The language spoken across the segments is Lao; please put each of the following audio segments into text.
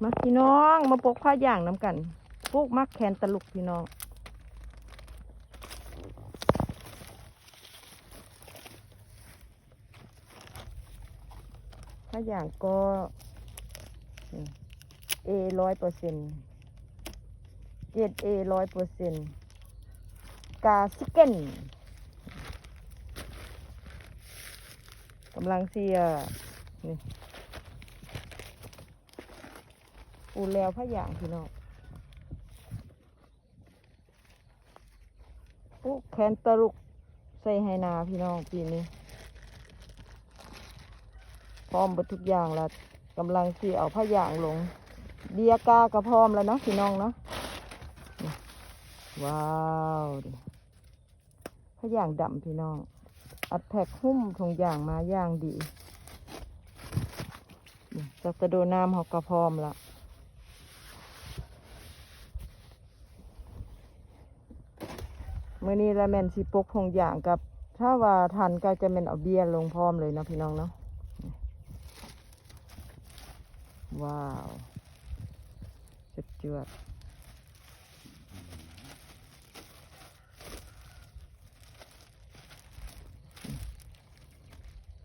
ມາພີ່ນ້ອງ ມາປົກຜ້າຢາງນຳກັນ ປູກໝາກແຄນຕາລຸກພີ່ນ້ອງ. ຜ້າຢາງກໍ ເອ ຮ້ອຍເປີເຊັນ ເກຣດເອ ຮ້ອຍເປີເຊັນ ກາຊິເກັນ ກຳລັງຊິ ນີ້ ປູແລ້ວຜ້າຢາງພີ່ນ້ອງ. ປູກແຄນຕາລຸກໃສ່ໄຮ່ນາພີ່ນ້ອງ ປີນີ້ ພ້ອມເບິດທຸກຢ່າງລະ ກຳລັງຊິເອົາຜ້າຢາງລົງ ເບ້ຍກ້າກໍພ້ອມແລ້ວເນາະພີ່ນ້ອງເນາະ. ນີ້ ວ້າວ ນີ້ ຜ້າຢາງດຳພີ່ນ້ອງ ອັດແພັກຫຸ້ມຖົງຢາງມາຢ່າງດີ. ນີ້ ຈັກຕະໂດນ້ຳເຮົາກໍພ້ອມລະ. ມື້ນີ້ລະແມ່ນຊິປົກຖົງຢາງກັບ ຖ້າວ່າທັນກໍຈະແມ່ນເອົາເບ້ຍລົງພ້ອມເລີຍເນາະພີ່ນ້ອງເນາະ. ວ້າວ ສຸດຍອດ.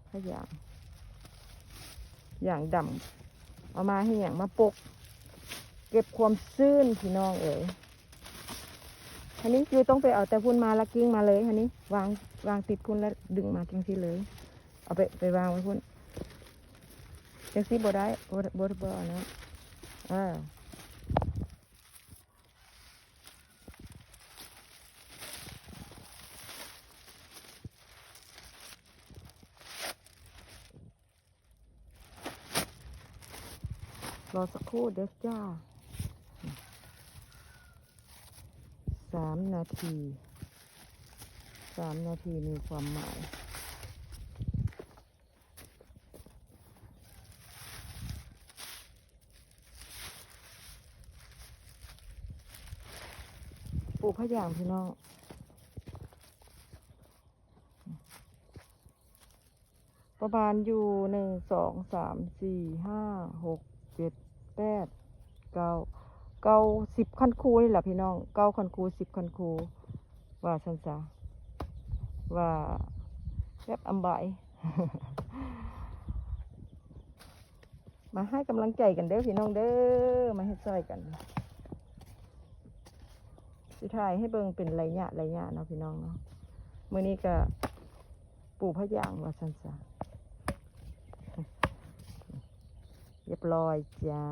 ຜ້າຢາງ ຢາງດຳ ເອົາມາເຮັດຫຍັງ? ມາປົກ ເກັບຄວາມຊື້ນພີ່ນ້ອງເອີຍ. ອັນນີ້ຄືຕ້ອງໄປເອົາແຕ່ພຸ້ນມາ ລະກິ້ງມາເລີຍຫັ້ນນີ້ ວາງ ວາງຕິດພຸ້ນ ລະດຶງມາຈັ່ງຊີ້ເລີຍ. ເອົາໄປ ໄປວາງໄວ້ພຸ້ນ ຈັ່ງຊີ້ບໍ່ໄດ້ ບໍ່ ບໍ່ ບໍ່ເອົານະ ເອີ. ລໍສັກຄູ່ເດີ້ຈ້າ ສາມນາທີ ສາມນາທີມີຄວາມໝາຍ. ປູກຜ້າຢາງພີ່ນ້ອງ ປະມານຢູ່ ໜຶ່ງ ສອງ ສາມ ສີ່ ຫ້າ ຫົກ ເຈັດ ແປດ ເກົ້າ ເກົ້າ ສິບຄັນຄູນີ້ລະພີ່ນ້ອງ ເກົ້າຄັນຄູ ສິບຄັນຄູ ວ່າຊັ້ນຊະ ວ່າແບບອຳບາຍ. ມາໃຫ້ກຳລັງໃຈກັນເດີ້ພີ່ນ້ອງເດີ້ ມາເຮັດຊ່ອຍກັນ ຊິຖ່າຍໃຫ້ເບິ່ງເປັນໄລຍະໄລຍະເນາະພີ່ນ້ອງເນາະ. ມື້ນີ້ກະປູຜ້າຢາງວ່າຊັ້ນຊະ ຮຽບຮ້ອຍຈ້າ.